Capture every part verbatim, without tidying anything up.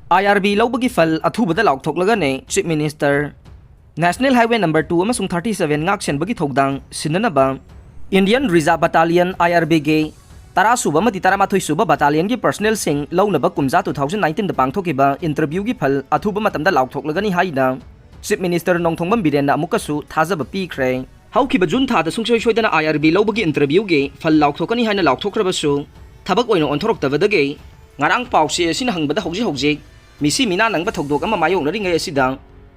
ꯑꯥꯏ R B ꯂꯧꯕꯒꯤ ꯐꯜ ꯑꯊꯨꯕꯗ ꯂꯥꯎꯊꯣꯛꯂꯒꯅꯤ꯫ Chief Minister, National Highway number two ꯑꯃꯁꯨꯡ thirty seven ꯉꯥꯛꯁꯦꯟꯕꯒꯤ ꯊꯧꯗꯥꯡ ꯁꯤꯟꯅꯅꯕ Indian Reserve Battalion, ꯑꯥꯏ ꯑꯥꯔ ꯕꯤꯒꯤ ꯇꯔꯥ ꯁꯨꯕ ꯑꯃꯗꯤ ꯇꯔꯥꯃꯥꯊꯣꯏ ꯁꯨꯕ battalionꯒꯤ personnelꯁꯤꯡ ꯂꯧꯅꯕ ꯀꯨꯝꯖꯥ two thousand nineteenꯗ ꯄꯥꯡꯊꯣꯛꯈꯤꯕ interviewꯒꯤ ꯐꯜ ꯑꯊꯨꯕ ꯃꯇꯝꯗ ꯂꯥꯎꯊꯣꯛꯂꯒꯅꯤ ꯍꯥꯏꯅ Chief Minister ꯅꯣꯡꯊꯣꯝꯕꯝ ꯕꯤꯔꯦꯟꯅ ꯑꯃꯨꯛꯀꯁꯨ ꯊꯥꯖꯕ ꯄꯤꯈ꯭ꯔꯦ꯫ ꯍꯧꯈꯤꯕ ꯖꯨꯟ ꯊꯥꯗ ꯁꯨꯡꯁꯣꯏ ꯁꯣꯏꯗꯅ ꯑꯥꯏ ꯑꯥꯔ ꯕꯤ ꯂꯧꯕꯒꯤ interviewꯒꯤ ꯐꯜ ꯂꯥꯎꯊꯣꯛꯀꯅꯤ ꯍꯥꯏꯅ ꯂꯥꯎꯊꯣꯛꯈ꯭ꯔꯕꯁꯨ, ꯊꯕꯛ ꯑꯣꯏꯅ ꯑꯣꯟꯊꯣꯔꯛꯇꯕꯗꯒꯤ ꯉꯔꯥꯡ ꯄꯥꯎꯆꯦ ꯑꯁꯤꯅ ꯍꯪꯕꯗ ꯍꯧꯖꯤꯛ ꯍꯧꯖꯤꯛ ꯃꯤꯁꯤ ꯃꯤꯅꯥ ꯅꯪꯕ ꯊꯧꯗꯣꯛ ꯑꯃ ꯃꯥꯌꯣꯛꯅꯔꯤꯉꯩ ꯑꯁꯤꯗ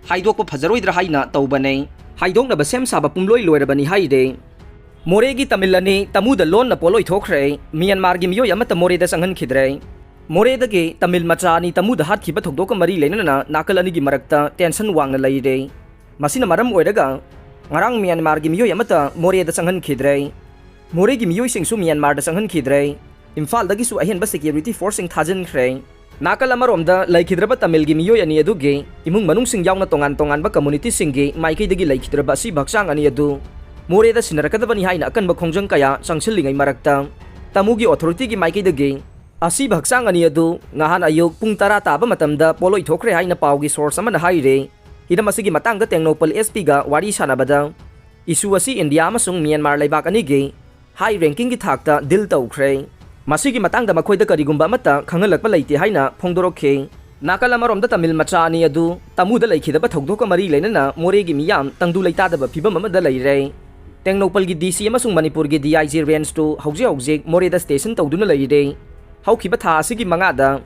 ꯍꯥꯏꯗꯣꯛꯄ ꯐꯖꯔꯣꯏꯗ꯭ꯔꯥ ꯍꯥꯏꯅ ꯇꯧꯕꯅꯦ꯫ ꯍꯥꯏꯗꯣꯛꯅꯕ ꯁꯦꯝ ꯁꯥꯕ ꯄꯨꯝꯂꯣꯏ ꯂꯣꯏꯔꯕꯅꯤ ꯍꯥꯏꯔꯦ꯫ ꯃꯣꯔꯦꯒꯤ ꯇꯥꯃꯤꯜ ꯑꯅꯤ ꯇꯥꯃꯨꯗ ꯂꯣꯟꯅ ꯄꯣꯠꯂꯣꯏ ꯊꯣꯛꯈ꯭ꯔꯦ꯫ ꯃ꯭ꯌꯥꯟꯃꯥꯔꯒꯤ ꯃꯤꯑꯣꯏ ꯑꯃꯠꯇ ꯃꯣꯔꯦꯗ ꯆꯪꯍꯟꯈꯤꯗ꯭ꯔꯦ꯫ ꯃꯣꯔꯦꯗꯒꯤ ꯇꯥꯃꯤꯜ ꯃꯆꯥ ꯑꯅꯤ ꯇꯥꯃꯨꯗ ꯍꯥꯠꯈꯤꯕ ꯊꯧꯗꯣꯛꯀ ꯃꯔꯤ ꯂꯩꯅꯅ ꯅꯥꯀꯜ ꯑꯅꯤꯒꯤ ꯃꯔꯛꯇ tension ꯋꯥꯡꯅ ꯂꯩꯔꯦ꯫ ꯃꯁꯤꯅ ꯃꯔꯝ ꯑꯣꯏꯔꯒ ꯉꯔꯥꯡ ꯃ꯭ꯌꯥꯟꯃꯥꯔꯒꯤ ꯃꯤꯑꯣꯏ ꯑꯃꯠꯇ ꯃꯣꯔꯦꯗ ꯆꯪꯍꯟꯈꯤꯗ꯭ꯔꯦ꯫ ꯃꯣꯔꯦꯒꯤ ꯃꯤꯑꯣꯏꯁꯤꯡꯁꯨ ꯃ꯭ꯌꯥꯟꯃꯥꯔꯗ ꯆꯪꯍꯟꯈꯤꯗ꯭ꯔꯦ꯫ ꯏꯝꯐꯥꯜꯗꯒꯤꯁꯨ ꯑꯍꯦꯟꯕ security forceꯁꯤꯡ ꯊꯥꯖꯤꯟꯈ꯭ꯔꯦ꯫ ꯅꯥꯀꯜ ꯑꯃꯔꯣꯝꯗ ꯂꯩꯈꯤꯗ꯭ꯔꯕ ꯇꯥꯃꯤꯜꯒꯤ ꯃꯤꯑꯣꯏ ꯑꯅꯤ ꯑꯗꯨꯒꯤ ꯏꯃꯨꯡ ꯃꯅꯨꯡꯁꯤꯡ ꯌꯥꯎꯅ ꯇꯣꯉꯥꯟ ꯇꯣꯉꯥꯟꯕ communityꯁꯤꯡꯒꯤ ꯃꯥꯏꯀꯩꯗꯒꯤ ꯂꯩꯈꯤꯗ꯭ꯔꯕ ꯑꯁꯤꯕ ꯍꯛꯆꯥꯡ ꯑꯅꯤ ꯑꯗꯨ ꯃꯣꯔꯦꯗ ꯁꯤꯟꯅꯔꯛꯀꯗꯕꯅꯤ ꯍꯥꯏꯅ ꯑꯀꯟꯕ ꯈꯣꯡꯖꯪ ꯀꯌꯥ ꯆꯪꯁꯤꯜꯂꯤꯉꯩ ꯃꯔꯛꯇ, ꯇꯥꯃꯨꯒꯤ authorityꯒꯤ ꯃꯥꯏꯀꯩꯗꯒꯤ ꯑꯁꯤꯕ ꯍꯛꯆꯥꯡ ꯑꯅꯤ ꯑꯗꯨ ꯉꯍꯥꯟ ꯑꯌꯨꯛ ꯄꯨꯡ ꯇꯔꯥ ꯇꯥꯕ ꯃꯇꯝꯗ ꯄꯣꯠꯂꯣꯏ ꯊꯣꯛꯈ꯭ꯔꯦ ꯍꯥꯏꯅ ꯄꯥꯎꯒꯤ source ꯑꯃꯅ ꯍꯥꯏꯔꯦ꯫ ꯍꯤꯔꯝ ꯑꯁꯤꯒꯤ ꯃꯇꯥꯡꯗ ꯇꯦꯡꯅꯧꯄꯜ S Pꯒ ꯋꯥꯔꯤ ꯁꯥꯟꯅꯕꯗ, issue ꯑꯁꯤ ꯏꯟꯗꯤꯌꯥ ꯑꯃꯁꯨꯡ ꯃ꯭ꯌꯥꯟꯃꯥꯔ ꯂꯩꯕꯥꯛ ꯑꯅꯤꯒꯤ high rankingꯒꯤ ꯊꯥꯛꯇ deal ꯇꯧꯈ꯭ꯔꯦ꯫ ꯃꯁꯤꯒꯤ ꯃꯇꯥꯡꯗ ꯃꯈꯣꯏꯗ ꯀꯔꯤꯒꯨꯝꯕ ꯑꯃꯠꯇ ꯈꯪꯍꯜꯂꯛꯄ ꯂꯩꯇꯦ ꯍꯥꯏꯅ ꯐꯣꯡꯗꯣꯔꯛꯈꯤ꯫ ꯅꯥꯀꯜ ꯑꯃꯔꯣꯝꯗ ꯇꯥꯃꯤꯜ ꯃꯆꯥ ꯑꯅꯤ ꯑꯗꯨ ꯇꯥꯃꯨꯗ ꯂꯩꯈꯤꯗꯕ ꯊꯧꯗꯣꯛꯀ ꯃꯔꯤ ꯂꯩꯅꯅ ꯃꯣꯔꯦꯒꯤ ꯃꯤꯌꯥꯝ ꯇꯪꯗꯨ ꯂꯩꯇꯥꯗꯕ ꯐꯤꯕꯝ ꯑꯃꯗ ꯂꯩꯔꯦ꯫ ꯇꯦꯡꯅꯧꯄꯜꯒꯤ D C ꯑꯃꯁꯨꯡ ꯃꯅꯤꯄꯨꯔꯒꯤ D I G range two ꯍꯧꯖꯤꯛ ꯍꯧꯖꯤꯛ ꯃꯣꯔꯦꯗ station ꯇꯧꯗꯨꯅ ꯂꯩꯔꯦ꯫ ꯍꯧꯈꯤꯕ ꯊꯥ ꯑꯁꯤꯒꯤ ꯃꯉꯥꯗ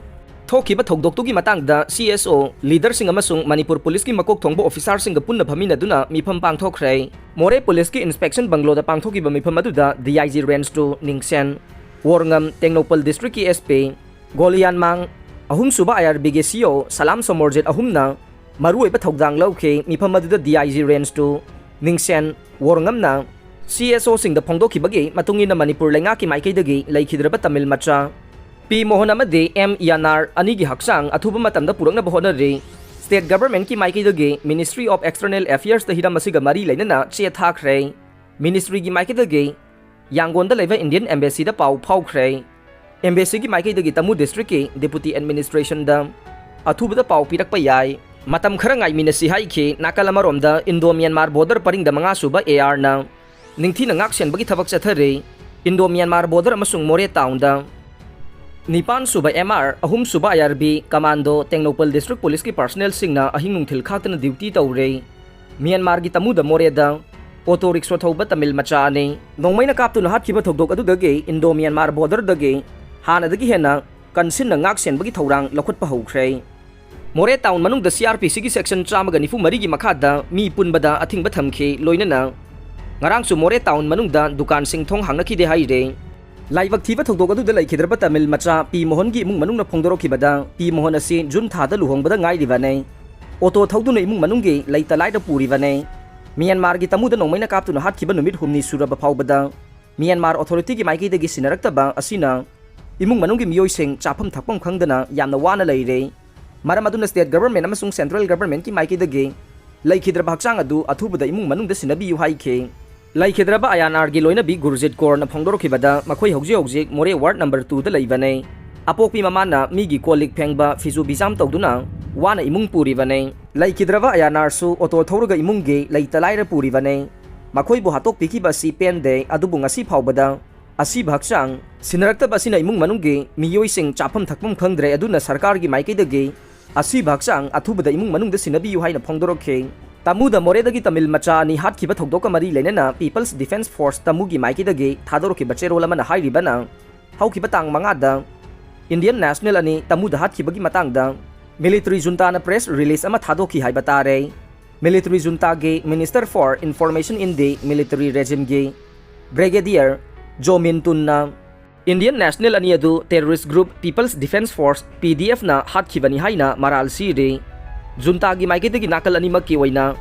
ꯊꯣꯛꯈꯤꯕ ꯊꯧꯗꯣꯛꯇꯨꯒꯤ ꯃꯇꯥꯡꯗ C S O leaderꯁꯤꯡ ꯑꯃꯁꯨꯡ ꯃꯅꯤꯄꯨꯔ ꯄꯨꯂꯤꯁꯀꯤ ꯃꯀꯣꯛ ꯊꯣꯡꯕ officerꯁꯤꯡꯒ ꯄꯨꯟꯅ ꯐꯝꯃꯤꯟꯅꯗꯨꯅ ꯃꯤꯐꯝ ꯄꯥꯡꯊꯣꯛꯈ꯭ꯔꯦ꯫ ꯃꯣꯔꯦ ꯄꯨꯂꯤꯁꯀꯤ inspection bungalow ꯗ ꯄꯥꯡꯊꯣꯛꯈꯤꯕ ꯃꯤꯐꯝ ꯑꯗꯨꯗ D I G range two ꯅꯤꯡꯁꯦꯟ, ꯋꯣꯔꯉꯝ, Tengnoupal district ꯀꯤ S P ꯒꯣꯂꯤꯌꯥꯟꯃꯥꯡ, ꯑꯍꯨꯝꯁꯨꯕ I R B ꯒꯤ C O ꯁꯂꯥꯝ ꯁꯣꯃꯣꯔꯖꯤꯠ ꯑꯍꯨꯝꯅ ꯃꯔꯨꯑꯣꯏꯕ ꯊꯧꯗꯥꯡ ꯂꯧꯈꯤ꯫ ꯃꯤꯐꯝ ꯑꯗꯨꯗ D I G range two ꯅꯤꯡꯁꯦꯟ ꯋꯣꯔꯉꯝꯅ C S O ꯁꯤꯡꯗ ꯐꯣꯡꯗꯣꯛꯈꯤꯕꯒꯤ ꯃꯇꯨꯡ ꯏꯟꯅ ꯃꯅꯤꯄꯨꯔ ꯂꯩꯉꯥꯛꯀꯤ ꯃꯥꯏꯀꯩꯗꯒꯤ ꯂꯩꯈꯤꯗ꯭ꯔꯕ ꯇꯥꯃꯤꯜ ꯃꯆꯥ P ꯃꯣꯍꯟ ꯑꯃꯗꯤ M ꯌꯥꯅꯥꯔ ꯑꯅꯤꯒꯤ ꯍꯛꯆꯥꯡ ꯑꯊꯨꯕ ꯃꯇꯝꯗ ꯄꯨꯔꯛꯅꯕ ꯍꯣꯠꯅꯔꯤ꯫ State government ꯀꯤ ꯃꯥꯏꯀꯩꯗꯒꯤ Ministry of External Affairs ꯇ ꯍꯤꯔꯝ ꯑꯁꯤꯒ ꯃꯔꯤ ꯂꯩꯅꯅ ꯆꯦ ꯊꯥꯈ꯭ꯔꯦ꯫ Ministry ꯒꯤ ꯃꯥꯏꯀꯩꯗꯒꯤ ꯌꯥꯡꯒꯣꯟꯗ ꯂꯩꯕ Indian Embassy ꯗ ꯄꯥꯎ ꯐꯥꯎꯈ꯭ꯔꯦ꯫ Embassy ꯒꯤ ꯃꯥꯏꯀꯩꯗꯒꯤ ꯇꯥꯃꯨ district ꯀꯤ Deputy Administration ꯗ ꯑꯊꯨꯕꯗ ꯄꯥꯎ ꯄꯤꯔꯛꯄ ꯌꯥꯏ꯫ ꯃꯇꯝ ꯈꯔ ꯉꯥꯏꯃꯤꯟꯅꯁꯤ ꯍꯥꯏꯈꯤ꯫ ꯅꯥꯀꯜ ꯑꯃꯔꯣꯝꯗ Indo Myanmar border ꯄꯔꯤꯡꯗ ꯃꯉꯥ ꯁꯨꯕ AR ꯅ ꯅꯤꯡꯊꯤꯅ ꯉꯥꯛ ꯁꯦꯟꯕꯒꯤ ꯊꯕꯛ ꯆꯠꯊꯔꯤ꯫ Indo Myanmar border ꯑꯃꯁꯨꯡ ꯃꯣꯔꯦ town ꯗ ꯅꯤꯄꯥꯟ ꯁꯨꯕ MR, ꯑꯍꯨꯝ ꯁꯨꯕ IRB, commando, Tengnoupal district police ꯀꯤ personnel ꯁꯤꯡꯅ ꯑꯍꯤꯡ ꯅꯨꯡꯊꯤꯜ ꯈꯥꯛꯇꯅ duty ꯇꯧꯔꯦ꯫ ꯃ꯭ꯌꯥꯟꯃꯥꯔꯒꯤ ꯇꯃꯨꯗ ꯃꯣꯔꯦꯗ auto rickshaw ꯊꯧꯕ ꯇꯥꯃꯤꯜ ꯃꯆꯥ ꯑꯅꯤ ꯅꯣꯡꯃꯩꯅ ꯀꯥꯞꯇꯨꯅ ꯍꯥꯠꯈꯤꯕ ꯊꯧꯗꯣꯛ ꯑꯗꯨꯗꯒꯤ Indo Myanmar border ꯗꯒꯤ ꯍꯥꯟꯅꯗꯒꯤ ꯍꯦꯟꯅ ꯀꯟꯁꯤꯟꯅ ꯉꯥꯛ ꯁꯦꯟꯕꯒꯤ ꯊꯧꯔꯥꯡ ꯂꯧꯈꯠꯄ ꯍꯧꯈ꯭ꯔꯦ꯫ ꯃꯣꯔꯦ town ꯃꯅꯨꯡꯗ CRPC ꯒꯤ section ꯆꯥꯝꯃꯒ ꯅꯤꯐꯨ ꯃꯔꯤꯒꯤ ꯃꯈꯥꯗ ꯃꯤ ꯄꯨꯟꯕꯗ ꯑꯊꯤꯡꯕ ꯊꯝꯈꯤ꯫ ꯂꯣꯏꯅꯅ ꯉꯔꯥꯡꯁꯨ ꯃꯣꯔꯦ town ꯃꯅꯨꯡꯗ ꯗꯨꯀꯥꯟꯁꯤꯡ ꯊꯣꯡ ꯍꯥꯡꯅꯈꯤꯗꯦ ꯍꯥꯏꯔꯦ꯫ ꯂꯥꯏꯕꯛ ꯊꯤꯕ ꯊꯧꯗꯣꯛ ꯑꯗꯨꯗ ꯂꯩꯈꯤꯗ꯭ꯔꯕ ꯇꯥꯃꯤꯜ ꯃꯆꯥ ꯄꯤ ꯃꯣꯍꯟꯒꯤ ꯏꯃꯨꯡ ꯃꯅꯨꯡꯅ ꯐꯣꯡꯗꯣꯔꯛꯈꯤꯕꯗ, ꯄꯤ ꯃꯣꯍꯟ ꯑꯁꯤ ꯖꯨꯟ ꯊꯥꯗ ꯂꯨꯍꯣꯡꯕꯗ ꯉꯥꯏꯔꯤꯕꯅꯤ꯫ ꯑꯣꯇꯣ ꯊꯧꯗꯨꯅ ꯏꯃꯨꯡ ꯃꯅꯨꯡꯒꯤ ꯂꯩꯇ ꯂꯥꯏꯔ ꯄꯨꯔꯤꯕꯅꯤ꯫ ꯃ꯭ꯌꯥꯟꯃꯥꯔꯒꯤ ꯇꯃꯨꯗ ꯅꯣꯡꯃꯩꯅ ꯀꯥꯞꯇꯨꯅ ꯍꯥꯠꯈꯤꯕ ꯅꯨꯃꯤꯠ ꯍꯨꯝꯅꯤ ꯁꯨꯔꯕ ꯐꯥꯎꯕꯗ ꯃ꯭ꯌꯥꯟꯃꯥꯔ authority ꯒꯤ ꯃꯥꯏꯀꯩꯗꯒꯤ ꯁꯤꯟꯅꯔꯛꯇꯕ ꯑꯁꯤꯅ ꯏꯃꯨꯡ ꯃꯅꯨꯡꯒꯤ ꯃꯤꯑꯣꯏꯁꯤꯡ ꯆꯥꯐꯝ ꯊꯛꯐꯝ ꯈꯪꯗꯅ ꯌꯥꯝꯅ ꯋꯥꯅ ꯂꯩꯔꯦ꯫ ꯃꯔꯝ ꯑꯗꯨꯅ state government ꯑꯃꯁꯨꯡ central government ꯀꯤ ꯃꯥꯏꯀꯩꯗꯒꯤ ꯂꯩꯈꯤꯗ꯭ꯔꯕ ꯍꯛꯆꯥꯡ ꯑꯗꯨ ꯑꯊꯨꯕꯗ ꯏꯃꯨꯡ ꯃꯅꯨꯡꯗ ꯁꯤꯟꯅꯕꯤꯌꯨ ꯍꯥꯏꯈꯤ꯫ ꯂꯩꯈꯤꯗ꯭ꯔꯕ INR ꯒꯤ ꯂꯣꯏꯅꯕꯤ ꯒꯨꯔꯖꯤꯠ ꯀꯣꯔꯅ ꯐꯣꯡꯗꯣꯔꯛꯈꯤꯕꯗ, ꯃꯈꯣꯏ ꯍꯧꯖꯤꯛ ꯍꯧꯖꯤꯛ ꯃꯣꯔꯦ ward number two ꯗ ꯂꯩꯕꯅꯦ꯫ ꯑꯄꯣꯛꯄꯤ ꯃꯃꯥꯅ ꯃꯤꯒꯤ ꯀꯣꯜ ꯂꯤꯛ ꯐꯦꯡꯕ, ꯐꯤꯖꯨ ꯐꯤꯖꯥꯝ ꯇꯧꯗꯨꯅ ꯋꯥꯅ ꯏꯃꯨꯡ ꯄꯨꯔꯤꯕꯅꯦ꯫ ꯂꯩꯈꯤꯗ꯭ꯔꯕ INR ꯁꯨ ꯑꯣꯇꯣ ꯊꯧꯔꯒ ꯏꯃꯨꯡꯒꯤ ꯂꯩꯇ ꯂꯥꯏꯔ ꯄꯨꯔꯤꯕꯅꯦ꯫ ꯃꯈꯣꯏꯕꯨ ꯍꯥꯠꯇꯣꯛꯄꯤꯈꯤꯕ ꯑꯁꯤ ꯄꯦꯟꯗꯦ, ꯑꯗꯨꯕꯨ ꯉꯁꯤ ꯐꯥꯎꯕꯗ ꯑꯁꯤꯕ ꯍꯛꯆꯥꯡ ꯁꯤꯟꯅꯔꯛꯇꯕ ꯑꯁꯤꯅ ꯏꯃꯨꯡ ꯃꯅꯨꯡꯒꯤ ꯃꯤꯑꯣꯏꯁꯤꯡ ꯆꯥꯐꯝ ꯊꯛꯐꯝ ꯈꯪꯗ꯭ꯔꯦ꯫ ꯑꯗꯨꯅ ꯁꯔꯀꯥꯔꯒꯤ ꯃꯥꯏꯀꯩꯗꯒꯤ ꯑꯁꯤꯕ ꯍꯛꯆꯥꯡ ꯑꯊꯨꯕꯗ ꯏꯃꯨꯡ ꯃꯅꯨꯡꯗ ꯁꯤꯟꯅꯕꯤꯌꯨ ꯍꯥꯏꯅ ꯐꯣꯡꯗꯣꯔꯛꯈꯤ꯫ ꯇꯃꯨꯗ ꯃꯣꯔꯦꯗꯒꯤ ꯇꯥꯃꯤꯜ ꯃꯆꯥ ꯑꯅꯤ ꯍꯥꯠꯈꯤꯕ ꯊꯧꯗꯣꯛꯀ ꯃꯔꯤ ꯂꯩꯅꯅ People's Defence Force ꯇꯃꯨꯒꯤ ꯃꯥꯏꯀꯩꯗꯒꯤ ꯊꯥꯗꯣꯔꯛꯈꯤꯕ ꯆꯦꯔꯣꯜ ꯑꯃꯅ ꯍꯥꯏꯔꯤꯕꯅ, ꯍꯧꯈꯤꯕ ꯇꯥꯡ ꯃꯉꯥꯗ Indian national ꯑꯅꯤ ꯇꯃꯨꯗ ꯍꯥꯠꯈꯤꯕꯒꯤ ꯃꯇꯥꯡꯗ military junta ꯅ press release ꯑꯃ ꯊꯥꯗꯣꯛꯈꯤ ꯍꯥꯏꯕ ꯇꯥꯔꯦ꯫ Military junta ꯒꯤ Minister for Information in the Military Regime ꯒꯤ Brigadier ꯖꯣ ꯃꯤꯟ ꯇꯨꯟꯅ Indian national ꯑꯅꯤ ꯑꯗꯨ terrorist group People's Defence Force, P D F ꯅ ꯍꯥꯠꯈꯤꯕꯅꯤ ꯍꯥꯏꯅ ꯃꯔꯥꯜ ꯁꯤꯔꯤ꯫ Junta ꯒꯤ ꯃꯥꯏꯀꯩꯗꯒꯤ ꯅꯥꯀꯜ ꯑꯅꯤꯃꯛꯀꯤ ꯑꯣꯏꯅ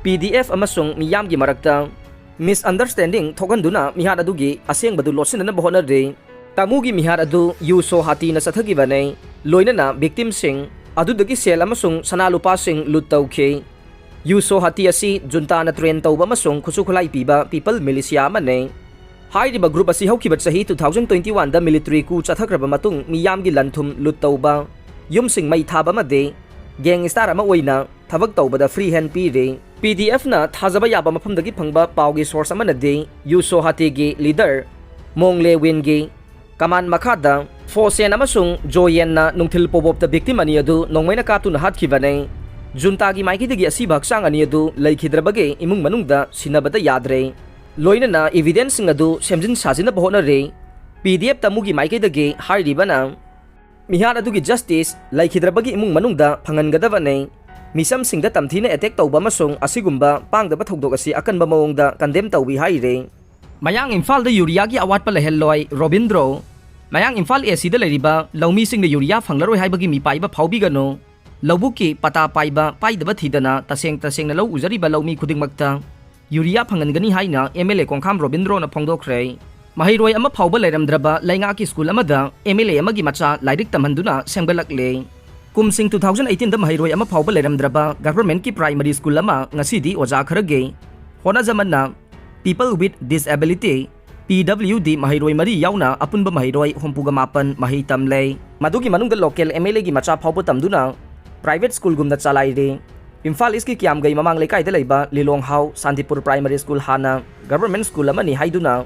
P D F ꯑꯃꯁꯨꯡ ꯃꯤꯌꯥꯝꯒꯤ ꯃꯔꯛꯇ misunderstanding ꯊꯣꯛꯍꯟꯗꯨꯅ ꯃꯤꯍꯥꯠ ꯑꯗꯨꯒꯤ ꯑꯁꯦꯡꯕꯗꯨ ꯂꯣꯠꯁꯤꯟꯅꯅꯕ ꯍꯣꯠꯅꯔꯤ꯫ ꯇꯃꯨꯒꯤ ꯃꯤꯍꯥꯠ ꯑꯗꯨ ꯌꯨ ꯁꯣ ꯍꯥꯇꯤꯅ ꯆꯠꯊꯈꯤꯕꯅꯤ꯫ ꯂꯣꯏꯅꯅ victim ꯁꯤꯡ ꯑꯗꯨꯗꯒꯤ ꯁꯦꯜ ꯑꯃꯁꯨꯡ ꯁꯅꯥ ꯂꯨꯄꯥꯁꯤꯡ ꯂꯨꯠ ꯇꯧꯈꯤ꯫ ꯌꯨ ꯁꯣ ꯍꯥꯇꯤ ꯑꯁꯤ junta ꯅ train ꯇꯧꯕ ꯑꯃꯁꯨꯡ ꯈꯨꯠꯁꯨ ꯈꯨꯠꯂꯥꯏ ꯄꯤꯕ people militia ꯑꯃꯅꯤ꯫ ꯍꯥꯏꯔꯤꯕ group ꯑꯁꯤ ꯍꯧꯈꯤꯕ ꯆꯍꯤ two thousand twenty one ꯗ military coup ꯆꯠꯊꯈ꯭ꯔꯕ ꯃꯇꯨꯡ ꯃꯤꯌꯥꯝꯒꯤ ꯂꯟ ꯊꯨꯝ ꯂꯨꯠ ꯇꯧꯕ, ꯌꯨꯝꯁꯤꯡ ꯃꯩ ꯊꯥꯕ ꯑꯃꯗꯤ ꯒꯦꯡꯁꯇꯥꯔ ꯑꯃ ꯑꯣꯏꯅ ꯊꯕꯛ ꯇꯧꯕꯗ ꯐ꯭ꯔꯤ ꯍꯦꯟ ꯄꯤꯔꯤ꯫ ꯄꯤ ꯗꯤ ꯑꯦꯐꯅ ꯊꯥꯖꯕ ꯌꯥꯕ ꯃꯐꯝꯗꯒꯤ ꯐꯪꯕ ꯄꯥꯎꯒꯤ ꯁꯣꯔꯁ ꯑꯃꯅꯗꯤ ꯌꯨꯁꯣ ꯍꯥꯇꯦꯒꯤ ꯂꯤꯗꯔ ꯃꯣꯡ ꯂꯦ ꯋꯤꯟꯒꯤ ꯀꯃꯥꯟ ꯃꯈꯥꯗ ꯐꯣꯁꯦꯟ ꯑꯃꯁꯨꯡ ꯖꯣꯌꯦꯟꯅ ꯅꯨꯡꯊꯤꯜ ꯄꯣꯕꯣꯞꯇ ꯚꯤꯛꯇꯤꯝ ꯑꯅꯤ ꯑꯗꯨ ꯅꯣꯡꯃꯩꯅ ꯀꯥꯞꯇꯨꯅ ꯍꯥꯠꯈꯤꯕꯅꯤ꯫ ꯖꯨꯟꯇꯥꯒꯤ ꯃꯥꯏꯀꯩꯗꯒꯤ ꯑꯁꯤꯕ ꯍꯛꯆꯥꯡ ꯑꯅꯤ ꯑꯗꯨ ꯂꯩꯈꯤꯗ꯭ꯔꯕꯒꯤ ꯏꯃꯨꯡ ꯃꯅꯨꯡꯗ ꯁꯤꯟꯅꯕꯗ ꯌꯥꯗ꯭ꯔꯦ꯫ ꯂꯣꯏꯅꯅ ꯏꯚꯤꯗꯦꯟꯁꯁꯤꯡ ꯑꯗꯨ ꯁꯦꯝꯖꯤꯟ ꯁꯥꯖꯤꯟꯅꯕ ꯍꯣꯠꯅꯔꯤ꯫ ꯄꯤ ꯗꯤ ꯑꯦꯐ ꯇꯃꯨꯒꯤ ꯃꯥꯏꯀꯩꯗꯒꯤ ꯍꯥꯏꯔꯤꯕꯅ ꯃꯤꯍꯥꯠ ꯑꯗꯨꯒꯤ ꯖꯁꯇꯤꯁ ꯂꯩꯈꯤꯗ꯭ꯔꯕꯒꯤ ꯏꯃꯨꯡ ꯃꯅꯨꯡꯗ ꯐꯪꯍꯟꯒꯗꯕꯅꯤ꯫ ꯃꯤꯆꯝꯁꯤꯡꯗ ꯇꯝꯊꯤꯅ ꯑꯦꯇꯦꯛ ꯇꯧꯕ ꯑꯃꯁꯨꯡ ꯑꯁꯤꯒꯨꯝꯕ ꯄꯥꯡꯗꯕ ꯊꯧꯗꯣꯛ ꯑꯁꯤ ꯑꯀꯟꯕ ꯃꯑꯣꯡꯗ ꯀꯟꯗꯦꯝ ꯇꯧꯏ ꯍꯥꯏꯔꯤ꯫ ꯃꯌꯥꯡ ꯏꯝꯐꯥꯜꯗ ꯌꯨꯔꯤꯌꯥꯒꯤ ꯑꯋꯥꯠꯄ ꯂꯩꯍꯜꯂꯣꯏ, ꯔꯣꯕꯤꯟꯗ꯭ꯔꯣ꯫ ꯃꯌꯥꯡ ꯏꯝꯐꯥꯜ ꯑꯦ ꯁꯤꯗ ꯂꯩꯔꯤꯕ ꯂꯧꯃꯤꯁꯤꯡꯅ ꯌꯨꯔꯤꯌꯥ ꯐꯪꯂꯔꯣꯏ ꯍꯥꯏꯕꯒꯤ ꯃꯤꯄꯥꯏꯕ ꯐꯥꯎꯕꯤꯒꯅꯨ꯫ ꯂꯧꯕꯨꯛꯀꯤ ꯄꯇꯥ ꯄꯥꯏꯕ ꯄꯥꯏꯗꯕ ꯊꯤꯗꯅ ꯇꯁꯦꯡ ꯇꯁꯦꯡꯅ ꯂꯧ ꯎꯖꯔꯤꯕ ꯂꯧꯃꯤ ꯈꯨꯗꯤꯡꯃꯛꯇ ꯌꯨꯔꯤꯌꯥ ꯐꯪꯍꯟꯒꯅꯤ ꯍꯥꯏꯅ ꯑꯦꯝ ꯑꯦꯜ ꯑꯦ ꯀꯣꯡꯈꯥꯝ ꯔꯣꯕꯤꯟꯗ꯭ꯔꯣꯅ ꯐꯣꯡꯗꯣꯛꯈ꯭ꯔꯦ꯫ ꯃꯍꯩꯔꯣꯏ ꯑꯃ ꯐꯥꯎꯕ ꯂꯩꯔꯝꯗ꯭ꯔꯕ ꯂꯩꯉꯥꯛꯀꯤ ꯁ꯭ꯀꯨꯜ ꯑꯃꯗ ꯑꯦꯝ ꯑꯦꯜ ꯑꯦ ꯑꯃꯒꯤ ꯃꯆꯥ ꯂꯥꯏꯔꯤꯛ ꯇꯝꯍꯟꯗꯨꯅ ꯁꯦꯝꯒꯠꯂꯛꯂꯦ꯫ ꯀꯨꯝꯁꯤꯡ ꯇꯨ ꯊꯥꯎꯖꯟ ꯑꯩꯇꯤꯟꯗ ꯃꯍꯩꯔꯣꯏ ꯑꯃ ꯐꯥꯎꯕ ꯂꯩꯔꯝꯗ꯭ꯔꯕ ꯒꯚꯔꯟꯃꯦꯟꯠꯀꯤ ꯄ꯭ꯔꯥꯏꯃꯔꯤ ꯁ꯭ꯀꯨꯜ ꯑꯃ ꯉꯁꯤꯗꯤ ꯑꯣꯖꯥ ꯈꯔꯒꯤ ꯍꯣꯠꯅꯖꯃꯟꯅ People with Disability, ꯄꯤ ꯗꯕ꯭ꯂꯤꯌꯨ ꯗꯤ, ꯃꯍꯩꯔꯣꯏ ꯃꯔꯤ ꯌꯥꯎꯅ ꯑꯄꯨꯟꯕ ꯃꯍꯩꯔꯣꯏ ꯍꯨꯝꯐꯨꯒ ꯃꯥꯄꯟ ꯃꯍꯩ ꯇꯝꯂꯦ꯫ ꯃꯗꯨꯒꯤ ꯃꯅꯨꯡꯗ ꯂꯣꯀꯦꯜ ꯑꯦꯝ ꯑꯦꯜ ꯑꯦꯒꯤ ꯃꯆꯥ ꯐꯥꯎꯕ ꯇꯝꯗꯨꯅ ꯄ꯭ꯔꯥꯏꯚꯦꯠ ꯁ꯭ꯀꯨꯜꯒꯨꯝꯅ ꯆꯂꯥꯏꯔꯤ꯫ ꯏꯝꯐꯥꯜ ꯏꯁꯀꯤ ꯀꯤꯌꯥꯝꯒꯩ ꯃꯃꯥꯡ ꯂꯩꯀꯥꯏꯗ ꯂꯩꯕ ꯂꯤꯂꯣꯡ ꯍꯥꯎ ꯁꯥꯟꯇꯤꯄꯨꯔ ꯄ꯭ꯔꯥꯏꯃꯔꯤ ꯁ꯭ꯀꯨꯜ ꯍꯥꯟꯅ ꯒꯚꯔꯟꯃꯦꯟꯠ ꯁ꯭ꯀꯨꯜ ꯑꯃꯅꯤ ꯍꯥꯏꯗꯨꯅ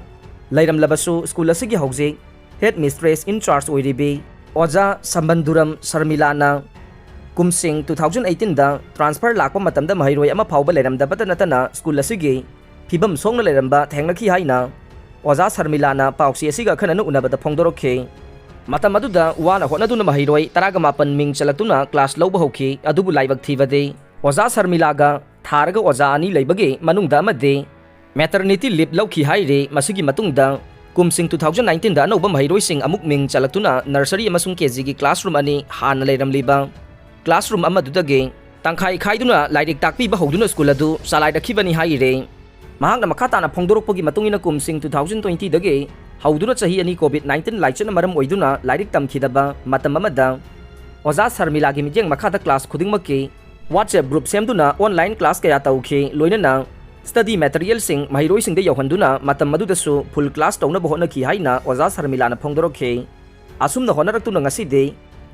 ꯂꯩꯔꯝꯂꯕꯁꯨ ꯁ꯭ꯀꯨꯜ ꯑꯁꯤꯒꯤ ꯍꯧꯖꯤꯛ ꯍꯦꯗ ꯃꯤꯁꯇ꯭ꯔꯦꯁ ꯏꯟ ꯆꯥꯔꯖ ꯑꯣꯏꯔꯤꯕꯤ ꯑꯣꯖꯥ ꯁꯝꯕꯟꯗꯨꯔꯝ ꯁꯔꯃꯤꯂꯥꯅ ꯀꯨꯝꯁꯤꯡ ꯇꯨ ꯊꯥꯎꯖꯟ ꯑꯩꯇꯤꯟꯗ ꯇ꯭ꯔꯥꯟꯁꯐꯔ ꯂꯥꯛꯄ ꯃꯇꯝꯗ ꯃꯍꯩꯔꯣꯏ ꯑꯃ ꯐꯥꯎꯕ ꯂꯩꯔꯝꯗꯕꯇ ꯅꯠꯇꯅ ꯁ꯭ꯀꯨꯜ ꯑꯁꯤꯒꯤ ꯐꯤꯕꯝ ꯁꯣꯛꯅ ꯂꯩꯔꯝꯕ ꯊꯦꯡꯅꯈꯤ ꯍꯥꯏꯅ ꯑꯣꯖꯥ ꯁꯔꯃꯤꯂꯥꯅ ꯄꯥꯎꯆꯦ ꯑꯁꯤꯒ ꯑꯈꯟꯅꯅ ꯎꯅꯕꯗ ꯐꯣꯡꯗꯣꯔꯛꯈꯤ꯫ ꯃꯇꯝ ꯑꯗꯨꯗ ꯋꯥꯅ ꯍꯣꯠꯅꯗꯨꯅ ꯃꯍꯩꯔꯣꯏ ꯇꯔꯥꯒ ꯃꯥꯄꯟ ꯃꯤꯡ ꯆꯜꯂꯛꯇꯨꯅ ꯀ꯭ꯂꯥꯁ ꯂꯧꯕ ꯍꯧꯈꯤ꯫ ꯑꯗꯨꯕꯨ ꯂꯥꯏꯕꯛ ꯊꯤꯕꯗꯤ ꯑꯣꯖꯥ ꯁꯔꯃꯤꯂꯥꯒ ꯊꯥꯔꯒ ꯑꯣꯖꯥ ꯑꯅꯤ ꯂꯩꯕꯒꯤ ꯃꯅꯨꯡꯗ ꯑꯃꯗꯤ ꯃꯦꯇꯔꯅꯤꯇꯤ ꯂꯤꯞ ꯂꯧꯈꯤ ꯍꯥꯏꯔꯤ꯫ ꯃꯁꯤꯒꯤ ꯃꯇꯨꯡꯗ ꯀꯨꯝꯁꯤꯡ ꯇꯨ ꯊꯥꯎꯖꯟ ꯅꯥꯏꯟꯇꯤꯟꯗ ꯑꯅꯧꯕ ꯃꯍꯩꯔꯣꯏꯁꯤꯡ ꯑꯃꯨꯛ ꯃꯤꯡ ꯆꯜꯂꯛꯇꯨꯅ ꯅꯔꯁꯔꯤ ꯑꯃꯁꯨꯡ ꯀꯦ ꯖꯤꯒꯤ ꯀ꯭ꯂꯥꯁꯔꯨꯝ ꯑꯅꯤ ꯍꯥꯟꯅ ꯂꯩꯔꯝꯂꯤꯕ ꯀ꯭ꯂꯥꯁꯔꯨꯝ ꯑꯃꯗꯨꯗꯒꯤ ꯇꯪꯈꯥꯏ ꯈꯥꯏꯗꯨꯅ ꯂꯥꯏꯔꯤꯛ ꯇꯥꯛꯄꯤꯕ ꯍꯧꯗꯨꯅ ꯁ꯭ꯀꯨꯜ ꯑꯗꯨ ꯆꯂꯥꯏꯔꯛꯈꯤꯕꯅꯤ ꯍꯥꯏꯔꯤ꯫ ꯃꯍꯥꯛꯅ ꯃꯈꯥ ꯇꯥꯅ ꯐꯣꯡꯗꯣꯔꯛꯄꯒꯤ ꯃꯇꯨꯡ ꯏꯟꯅ ꯀꯨꯝꯁꯤꯡ ꯇꯨ ꯊꯥꯎꯖꯟ ꯇ꯭ꯋꯦꯟꯇꯤꯗꯒꯤ ꯍꯧꯗꯨꯅ ꯆꯍꯤ ꯑꯅꯤ ꯀꯣꯚꯤꯗ ꯅꯥꯏꯟꯇꯤꯟ ꯂꯥꯏꯆꯠꯅ ꯃꯔꯝ ꯑꯣꯏꯗꯨꯅ ꯂꯥꯏꯔꯤꯛ ꯇꯝꯈꯤꯗꯕ ꯃꯇꯝ ꯑꯃꯗ ꯑꯣꯖꯥ ꯁꯔꯃꯤꯂꯥꯒꯤ ꯃꯤꯠꯌꯦꯡ ꯃꯈꯥꯗ ꯀ꯭ꯂꯥꯁ ꯈꯨꯗꯤꯡꯃꯛꯀꯤ WhatsApp ꯒ꯭ꯔꯨꯞ ꯁꯦꯝꯗꯨꯅ ꯑꯣꯟꯂꯥꯏꯟ ꯀ꯭ꯂꯥꯁ ꯀꯌꯥ ꯇꯧꯈꯤ꯫ ꯂꯣꯏꯅꯅ ꯁ꯭ꯇꯗꯤ ꯃꯦꯇꯔꯤꯌꯦꯜꯁꯤꯡ ꯃꯍꯩꯔꯣꯏꯁꯤꯡꯗ ꯌꯧꯍꯟꯗꯨꯅ ꯃꯇꯝ ꯑꯗꯨꯗꯁꯨ ꯐꯨꯜ ꯀ꯭ꯂꯥꯁ ꯇꯧꯅꯕ ꯍꯣꯠꯅꯈꯤ ꯍꯥꯏꯅ ꯑꯣꯖꯥ ꯁꯔꯃꯤꯂꯥꯅ ꯐꯣꯡꯗꯣꯔꯛꯈꯤ꯫ ꯑꯁꯨꯝꯅ ꯍꯣꯠꯅꯔꯛꯇꯨꯅ ꯉꯁꯤꯗꯤ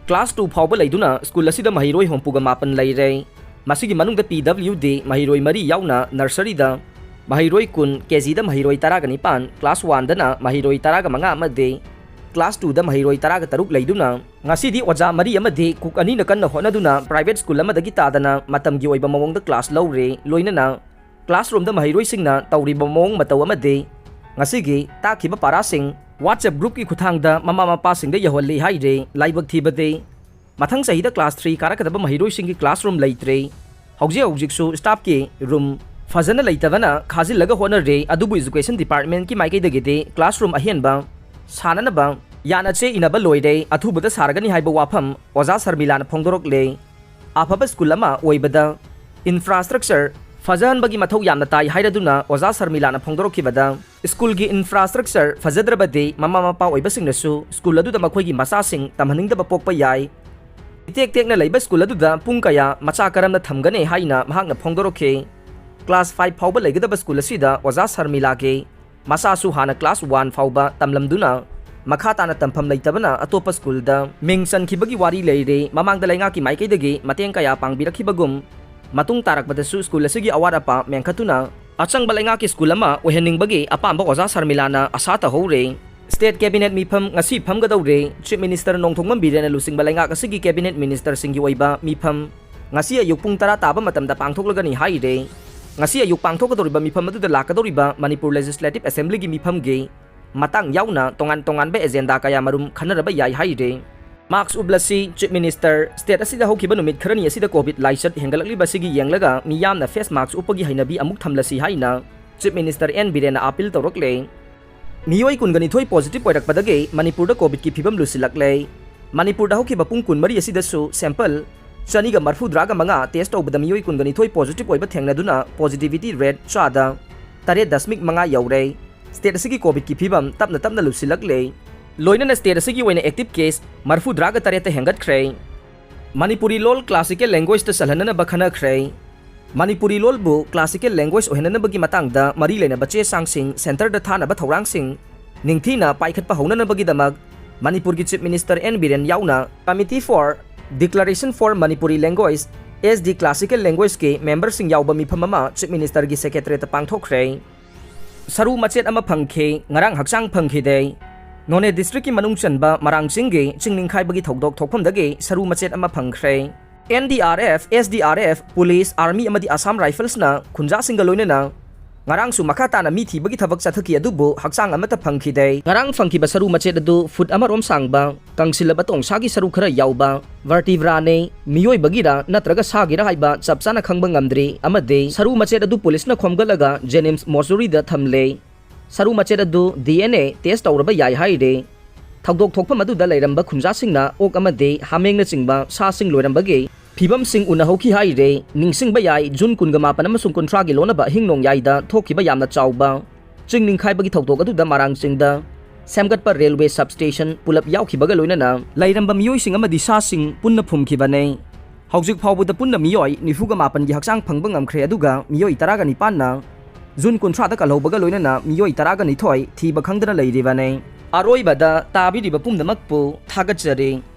Class two ꯐꯥꯎꯕ ꯂꯩꯗꯨꯅ ꯁ꯭ꯀꯨꯜ ꯑꯁꯤꯗ ꯃꯍꯩꯔꯣꯏ ꯍꯨꯝꯐꯨꯒ ꯃꯥꯄꯟ ꯂꯩꯔꯦ꯫ ꯃꯁꯤꯒꯤ ꯃꯅꯨꯡꯗ P W D ꯃꯍꯩꯔꯣꯏ ꯃꯔꯤ ꯌꯥꯎꯅ nurseryꯗ ꯃꯍꯩꯔꯣꯏ ꯀꯨꯟ, KGꯗ ꯃꯍꯩꯔꯣꯏ ꯇꯔꯥꯒ ꯅꯤꯄꯥꯟ, class oneꯗꯅ ꯃꯍꯩꯔꯣꯏ ꯇꯔꯥꯒ ꯃꯉꯥ ꯑꯃꯗꯤ class twoꯗ ꯃꯍꯩꯔꯣꯏ ꯇꯔꯥꯒ ꯇꯔꯨꯛ ꯂꯩꯗꯨꯅ, ꯉꯁꯤꯗꯤ ꯑꯣꯖꯥ ꯃꯔꯤ ꯑꯃꯗꯤ cook ꯑꯅꯤꯅ ꯀꯟꯅ ꯍꯣꯠꯅꯗꯨꯅ private school ꯑꯃꯗꯒꯤ ꯇꯥꯗꯅ ꯃꯇꯝꯒꯤ ꯑꯣꯏꯕ ꯃꯑꯣꯡꯗ class ꯂꯧꯔꯦ꯫ ꯂꯣꯏꯅꯅ classroomꯗ ꯃꯍꯩꯔꯣꯏꯁꯤꯡꯅ ꯇꯧꯔꯤꯕ ꯃꯑꯣꯡ ꯃꯇꯧ ꯑꯃꯗꯤ ꯉꯁꯤꯒꯤ ꯇꯥꯛꯈꯤꯕ ꯄꯥꯔꯥꯁꯤꯡ WhatsApp groupꯀꯤ ꯈꯨꯠꯊꯥꯡꯗ ꯃꯃꯥ ꯃꯄꯥꯁꯤꯡꯗ ꯌꯧꯍꯜꯂꯤ ꯍꯥꯏꯔꯦ꯫ ꯂꯥꯏꯕꯛ ꯊꯤꯕꯗꯤ, ꯃꯊꯪ ꯆꯍꯤꯗ class three ꯀꯥꯔꯛꯀꯗꯕ ꯃꯍꯩꯔꯣꯏꯁꯤꯡꯒꯤ classroom ꯂꯩꯇ꯭ꯔꯦ꯫ ꯍꯧꯖꯤꯛ ꯍꯧꯖꯤꯛꯁꯨ staffꯀꯤ room ꯐꯖꯅ ꯂꯩꯇꯕꯅ ꯈꯥꯖꯤꯜꯂꯒ ꯍꯣꯠꯅꯔꯦ꯫ ꯑꯗꯨꯕꯨ education departmentꯀꯤ ꯃꯥꯏꯀꯩꯗꯒꯤꯗꯤ classroom ꯑꯍꯦꯟꯕ ꯁꯥꯅꯅꯕ ꯌꯥꯅ ꯆꯦ ꯏꯅꯕ ꯂꯣꯏꯔꯦ꯫ ꯑꯊꯨꯕꯗ ꯁꯥꯔꯒꯅꯤ ꯍꯥꯏꯕ ꯋꯥꯐꯝ ꯑꯣꯖꯥ ꯁꯔꯃꯤꯂꯥꯅ ꯐꯣꯡꯗꯣꯔꯛꯂꯦ꯫ ꯑꯐꯕ ꯁ꯭ꯀꯨꯜ ꯑꯃ ꯑꯣꯏꯕꯗ infrastructure ꯐꯖꯍꯟꯕꯒꯤ ꯃꯊꯧ ꯌꯥꯝꯅ ꯇꯥꯏ ꯍꯥꯏꯔꯗꯨꯅ ꯑꯣꯖꯥ ꯁꯔꯃꯤꯂꯥꯅ ꯐꯣꯡꯗꯣꯔꯛꯈꯤꯕꯗ, ꯁ꯭ꯀꯨꯜꯒꯤ infrastructure ꯐꯖꯗ꯭ꯔꯕꯗꯤ ꯃꯃꯥ ꯃꯄꯥ ꯑꯣꯏꯕꯁꯤꯡꯅꯁꯨ ꯁ꯭ꯀꯨꯜ ꯑꯗꯨꯗ ꯃꯈꯣꯏꯒꯤ ꯃꯆꯥꯁꯤꯡ ꯇꯝꯍꯟꯅꯤꯡꯗꯕ ꯄꯣꯛꯄ ꯌꯥꯏ꯫ ꯏꯇꯦꯛ ꯇꯦꯛꯅ ꯂꯩꯕ ꯁ꯭ꯀꯨꯜ ꯑꯗꯨꯗ ꯄꯨꯡ ꯀꯌꯥ ꯃꯆꯥ ꯀꯔꯝꯅ ꯊꯝꯒꯅꯤ ꯍꯥꯏꯅ ꯃꯍꯥꯛꯅ ꯐꯣꯡꯗꯣꯔꯛꯈꯤ꯫ Class five ꯐꯥꯎꯕ ꯂꯩꯒꯗꯕ ꯁ꯭ꯀꯨꯜ ꯑꯁꯤꯗ ꯑꯣꯖꯥ ꯁꯔꯃꯤꯂꯥꯒꯤ ꯃꯆꯥꯁꯨ ꯍꯥꯟꯅ class one ꯐꯥꯎꯕ ꯇꯝꯂꯝꯗꯨꯅ ꯃꯈꯥ ꯇꯥꯅ ꯇꯝꯐꯝ ꯂꯩꯇꯕꯅ ꯑꯇꯣꯞꯄ ꯁ꯭ꯀꯨꯜꯗ ꯃꯤꯡ ꯆꯟꯈꯤꯕꯒꯤ ꯋꯥꯔꯤ ꯂꯩꯔꯦ꯫ ꯃꯃꯥꯡꯗ ꯂꯩꯉꯥꯛꯀꯤ ꯃꯥꯏꯀꯩꯗꯒꯤ ꯃꯇꯦꯡ ꯀꯌꯥ ꯄꯥꯡꯕꯤꯔꯛꯈꯤꯕꯒꯨꯝ, ꯃꯇꯨꯡ ꯇꯥꯔꯛꯄꯗꯁꯨ ꯁ꯭ꯀꯨꯜ ꯑꯁꯤꯒꯤ ꯑꯋꯥꯠ ꯑꯄꯥ ꯃꯦꯟꯈꯠꯇꯨꯅ ꯑꯆꯪꯕ ꯂꯩꯉꯥꯛꯀꯤ ꯁ꯭ꯀꯨꯜ ꯑꯃ ꯑꯣꯏꯍꯟꯅꯤꯡꯕꯒꯤ ꯑꯄꯥꯝꯕ ꯑꯣꯖꯥ ꯁꯔꯃꯤꯂꯥꯅ ꯑꯁꯥ ꯇꯧꯍꯧꯔꯦ꯫ State cabinet ꯃꯤꯐꯝ ꯉꯁꯤ ꯐꯝꯒꯗꯧꯔꯦ꯫ Chief Minister ꯅꯣꯡꯊꯣꯝꯕꯝ ꯕꯤꯔꯦꯟꯅ ꯂꯨꯆꯤꯡꯕ ꯂꯩꯉꯥꯛ ꯑꯁꯤꯒꯤ cabinet ministerꯁꯤꯡꯒꯤ ꯑꯣꯏꯕ ꯃꯤꯐꯝ ꯉꯁꯤ ꯑꯌꯨꯛ ꯄꯨꯡ ꯇꯔꯥ ꯇꯥꯕ ꯃꯇꯝꯗ ꯄꯥꯡꯊꯣꯛꯂꯒꯅꯤ ꯍꯥꯏꯔꯦ꯫ ꯉꯁꯤ ꯑꯌꯨꯛ ꯄꯥꯡꯊꯣꯛꯀꯗꯧꯔꯤꯕ ꯃꯤꯐꯝ ꯑꯗꯨꯗ ꯂꯥꯛꯀꯗꯧꯔꯤꯕ ꯃꯅꯤꯄꯨꯔ Legislative Assemblyꯒꯤ ꯃꯤꯐꯝꯒꯤ ꯃꯇꯥꯡ ꯌꯥꯎꯅ ꯇꯣꯉꯥꯟ ꯇꯣꯉꯥꯟꯕ agenda ꯀꯌꯥ ꯃꯔꯨꯝ ꯈꯟꯅꯔꯕ ꯌꯥꯏ ꯍꯥꯏꯔꯦ꯫ Mask ꯎꯞꯂꯁꯤ꯫ Chief Minister, state ꯑꯁꯤꯗ ꯍꯧꯈꯤꯕ ꯅꯨꯃꯤꯠ ꯈꯔꯅꯤ ꯑꯁꯤꯗ COVID ꯂꯥꯏꯆꯠ ꯍꯦꯟꯒꯠꯂꯛꯂꯤꯕ ꯑꯁꯤꯒꯤ ꯌꯦꯡꯂꯒ ꯃꯤꯌꯥꯝꯅ face mask ꯎꯞꯄꯒꯤ ꯍꯩꯅꯕꯤ ꯑꯃꯨꯛ ꯊꯝꯂꯁꯤ ꯍꯥꯏꯅ Chief Minister ꯑꯦꯟ ꯕꯤꯔꯦꯟꯅ appeal ꯇꯧꯔꯛꯂꯦ꯫ ꯃꯤꯑꯣꯏ ꯀꯨꯟꯒ ꯅꯤꯊꯣꯏ positive ꯑꯣꯏꯔꯛꯄꯗꯒꯤ ꯃꯅꯤꯄꯨꯔꯗ COVIDꯀꯤ ꯐꯤꯕꯝ ꯂꯨꯁꯤꯜꯂꯛꯂꯦ꯫ ꯃꯅꯤꯄꯨꯔꯗ ꯍꯧꯈꯤꯕ ꯄꯨꯡ ꯀꯨꯟꯃꯔꯤ ꯑꯁꯤꯗꯁꯨ sample ꯆꯅꯤꯒ ꯃꯔꯐꯨꯇꯔꯥꯒ ꯃꯉꯥ test ꯇꯧꯕꯗ ꯃꯤꯑꯣꯏ ꯀꯨꯟꯒ ꯅꯤꯊꯣꯏ positive ꯑꯣꯏꯕ ꯊꯦꯡꯅꯗꯨꯅ positivity rate ꯆꯥꯗ ꯇꯔꯦꯠ ꯗꯁꯃꯤꯛ ꯃꯉꯥ ꯌꯧꯔꯦ꯫ State ꯑꯁꯤꯒꯤ COVIDꯀꯤ ꯐꯤꯕꯝ ꯇꯞꯅ ꯇꯞꯅ ꯂꯨꯁꯤꯜꯂꯛꯂꯦ꯫ ꯂꯣꯏꯅꯅ state ꯑꯁꯤꯒꯤ ꯑꯣꯏꯅ active case ꯃꯔꯐꯨꯇꯔꯥꯒ ꯇꯔꯦꯠꯇ ꯍꯦꯟꯒꯠꯈ꯭ꯔꯦ꯫ ꯃꯅꯤꯄꯨꯔꯤ ꯂꯣꯜ classical language« ꯇ ꯆꯜꯍꯟꯅꯅꯕ ꯈꯟꯅꯈ꯭ꯔꯦ꯫ ꯃꯅꯤꯄꯨꯔꯤ ꯂꯣꯜꯕꯨ classical language ꯑꯣꯏꯍꯟꯅꯅꯕꯒꯤ ꯃꯇꯥꯡꯗ ꯃꯔꯤ ꯂꯩꯅꯕ ꯆꯦ ꯆꯥꯡꯁꯤꯡ centreꯗ ꯊꯥꯅꯕ ꯊꯧꯔꯥꯡꯁꯤꯡ ꯅꯤꯡꯊꯤꯅ ꯄꯥꯏꯈꯠꯄ ꯍꯧꯅꯅꯕꯒꯤꯗꯃꯛ ꯃꯅꯤꯄꯨꯔꯒꯤ Chief Minister ꯑꯦꯟ ꯕꯤꯔꯦꯟ ꯌꯥꯎꯅ Committee for Declaration for Manipuri Language as the Classical Language ꯀꯤ member ꯁꯤꯡ ꯌꯥꯎꯕ ꯃꯤꯐꯝ ꯑꯃ Chief Minister ꯒꯤ Secretariat ꯇ ꯄꯥꯡꯊꯣꯛꯈ꯭ꯔꯦ꯫ ꯁꯔꯨ ꯃꯆꯦꯠ ꯑꯃ ꯐꯪꯈꯤ, ꯉꯔꯥꯡ ꯍꯛꯆꯥꯡ ꯐꯪꯈꯤꯗꯦ꯫ ꯅꯣꯅꯦ district ꯀꯤ ꯃꯅꯨꯡ ꯆꯟꯕ ꯃꯔꯥꯡ ꯆꯤꯡꯒꯤ ꯆꯤꯡ ꯅꯤꯡꯈꯥꯏꯕꯒꯤ ꯊꯧꯗꯣꯛ ꯊꯣꯛꯐꯝꯗꯒꯤ ꯁꯔꯨ ꯃꯆꯦꯠ ꯑꯃ ꯐꯪꯈ꯭ꯔꯦ꯫ N D R F, S D R F, police, army ꯑꯃꯗꯤ Assam Rifles ꯅ ꯈꯨꯟꯖꯥꯁꯤꯡꯒ ꯂꯣꯏꯅꯅ ꯉꯔꯥꯡꯁꯨ ꯃꯈꯥ ꯇꯥꯅ ꯃꯤ ꯊꯤꯕꯒꯤ ꯊꯕꯛ ꯆꯠꯊꯈꯤ, ꯑꯗꯨꯕꯨ ꯍꯛꯆꯥꯡ ꯑꯃꯠꯇ ꯐꯪꯈꯤꯗꯦ꯫ ꯉꯔꯥꯡ ꯐꯪꯈꯤꯕ ꯁꯔꯨ ꯃꯆꯦꯠ ꯑꯗꯨ ꯐꯨꯠ ꯑꯃ ꯔꯣꯝ ꯁꯥꯡꯕ, ꯀꯪꯁꯤꯜꯂꯕ ꯇꯣꯡꯁꯥꯒꯤ ꯁꯔꯨ ꯈꯔ ꯌꯥꯎꯕ vertebra ꯅꯤ꯫ ꯃꯤꯑꯣꯏꯕꯒꯤꯔ ꯅꯠꯇ꯭ꯔꯒ ꯁꯥꯒꯤꯔ ꯍꯥꯏꯕ ꯆꯞ ꯆꯥꯅ ꯈꯪꯕ ꯉꯝꯗ꯭ꯔꯤ, ꯑꯃꯗꯤ ꯁꯔꯨ ꯃꯆꯦꯠ ꯑꯗꯨ police ꯅ ꯈꯣꯝꯒꯠꯂꯒ Jennings Mortuary ꯗ ꯊꯝꯂꯦ꯫ ꯁꯔꯨ ꯃꯆꯦꯠ ꯑꯗꯨ ꯗꯤ ꯑꯦꯟ ꯑꯦ test ꯇꯧꯔꯕ ꯌꯥꯏ ꯍꯥꯏꯔꯦ꯫ ꯊꯧꯗꯣꯛ ꯊꯣꯛꯐꯝ ꯑꯗꯨꯗ ꯂꯩꯔꯝꯕ ꯈꯨꯟꯖꯥꯁꯤꯡꯅ ꯑꯣꯛ ꯑꯃꯗꯤ ꯍꯥꯃꯦꯡꯅꯆꯤꯡꯕ ꯁꯥꯁꯤꯡ ꯂꯣꯏꯔꯝꯕꯒꯤ ꯐꯤꯕꯝꯁꯤꯡ ꯎꯅꯍꯧꯈꯤ ꯍꯥꯏꯔꯦ꯫ ꯅꯤꯡꯁꯤꯡꯕ ꯌꯥꯏ, ꯖꯨꯟ ꯀꯨꯟꯒ ꯃꯥꯄꯟ ꯑꯃꯁꯨꯡ ꯀꯨꯟꯊ꯭ꯔꯥꯒꯤ ꯂꯣꯟꯅꯕ ꯑꯍꯤꯡ ꯅꯣꯡꯌꯥꯏꯗ ꯊꯣꯛꯈꯤꯕ ꯌꯥꯝꯅ ꯆꯥꯎꯕ ꯆꯤꯡ ꯅꯤꯡꯈꯥꯏꯕꯒꯤ ꯊꯧꯗꯣꯛ ꯑꯗꯨꯗ ꯃꯔꯥꯡ ꯆꯤꯡꯗ ꯁꯦꯝꯒꯠꯄ railway substation ꯄꯨꯂꯞ ꯌꯥꯎꯈꯤꯕꯒ ꯂꯣꯏꯅꯅ ꯂꯩꯔꯝꯕ ꯃꯤꯑꯣꯏꯁꯤꯡ ꯑꯃꯗꯤ ꯁꯥꯁꯤꯡ ꯄꯨꯟꯅ ꯐꯨꯝꯈꯤꯕꯅꯤ꯫ ꯍꯧꯖꯤꯛ ꯐꯥꯎꯕꯗ ꯄꯨꯟꯅ ꯃꯤꯑꯣꯏ ꯅꯤꯐꯨꯒ ꯃꯥꯄꯟꯒꯤ ꯍꯛꯆꯥꯡ ꯐꯪꯕ ꯉꯝꯈ꯭ꯔꯦ, ꯑꯗꯨꯒ ꯃꯤꯑꯣꯏ ꯇꯔꯥꯒ ꯅꯤꯄꯥꯟꯅ ꯖꯨꯟ ꯀꯨꯟꯊ꯭ꯔꯥꯗ ꯀꯜꯍꯧꯕꯒ ꯂꯣꯏꯅꯅ ꯃꯤꯑꯣꯏ ꯇꯔꯥꯒ ꯅꯤꯊꯣꯏ ꯊꯤꯕ ꯈꯪꯗꯅ ꯂꯩꯔꯤꯕꯅꯤ꯫ ꯑꯔꯣꯏꯕꯗ ꯇꯥꯕꯤꯔꯤꯕ ꯄꯨꯝꯅꯃꯛꯄꯨ ꯊꯥꯒꯠꯆꯔꯤ꯫